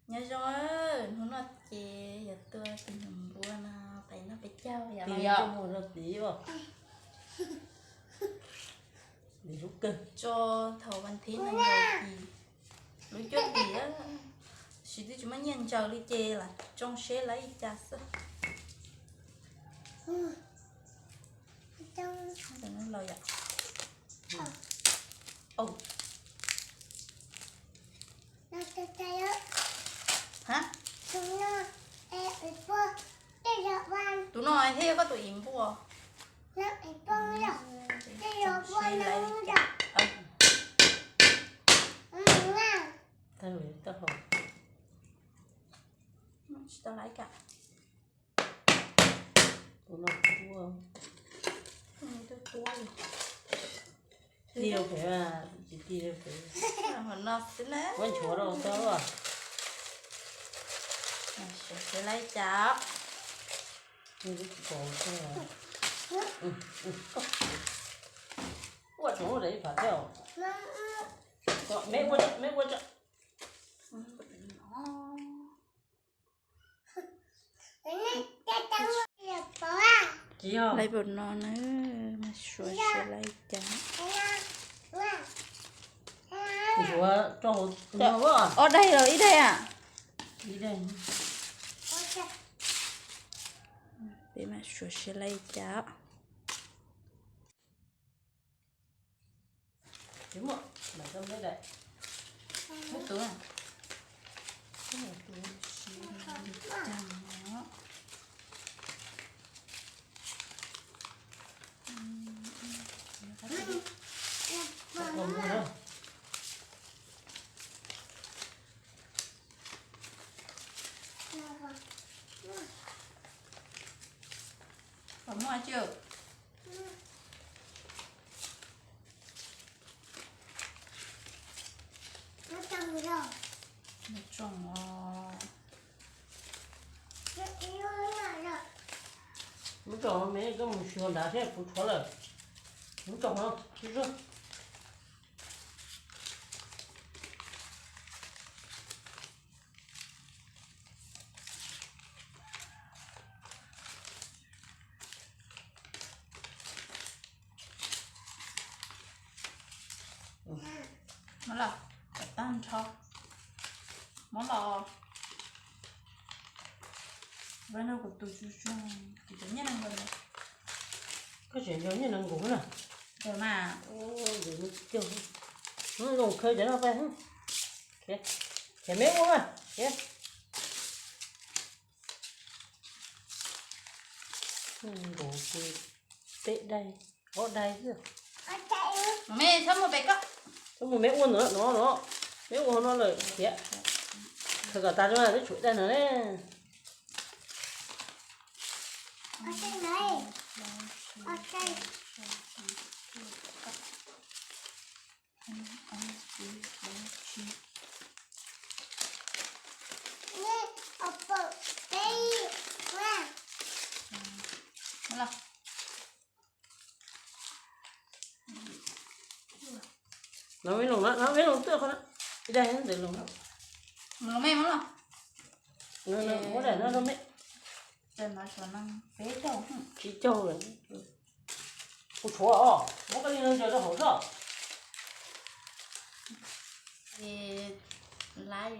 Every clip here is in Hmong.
Nyob zoo, hnub no ces yuav tua tus niam npua no peb noj peb caug yom. Tis yom, mus rau tiv os. Tis lub kawg. Tso thaum vas thiv nees nkaum yim, lub cuaj hlis, tab sis twb tsis muaj nyiaj ntsaws li ces lam tsoo seb lawv li cas xwb. Los yom. Tus no thiab koj tus ib npua. Tsis tau laiv kam. Tus no tuab, tuab li. Tig rau pem, tsis tig rau pem. Hov no xwb na. Muab nchuav rau tau. Suav seb laiv cas. Ua tsoom lub daim ib phav thiab. Me ua, me ua tso. Tsis yog. Laiv npaum no na, mas suav seb laiv cas. Nchuav rau hauv. Ob daim los ib daim a? Ib daim. Peb mam suav seb laiv cas. Muaj, muaj tus, muaj tus siv li cas no. Pom muaj tsis? Tsoom os. Lub tsoom me koj mus xyuas nrad thiab puv tshuav lawm. Lub tsoom no. Muab los, kom tag nrho. Muab los. Vaj no kuv tus tsuag tsuag, kuv cov nyiaj nees nkaum. Koj tseem nco nyiaj nees nkaum na. Ntawm mas. Ntawm no tsis cog. Zoo khaws cov no pais. Khiav, khiav me ua mas khiav. Nkaum ces peb daim, ob daim xwb. Me txhob mus pem koj. Txhob mus, me ua ntawm no no, me ua no lawm khiav. Khaws kom tas tso, peb tshuav daim no ne. No me loos na, no me loos twb qhov na. Ib daim ntawd loos na. Muab daim no rau me. Tsis caug lawm. Kuv tshuav os, muab koj li no ntsaws rau hauv xwb. Laiv,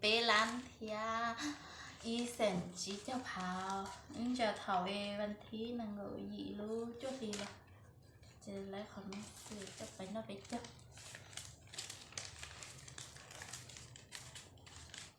peb lab thiab ib xeem tsib caug phav, ib ntsa thaum vas thib nees nkaum yim lub cuaj hli los. Ces laiv qhov no xwb, coj peb noj peb caug.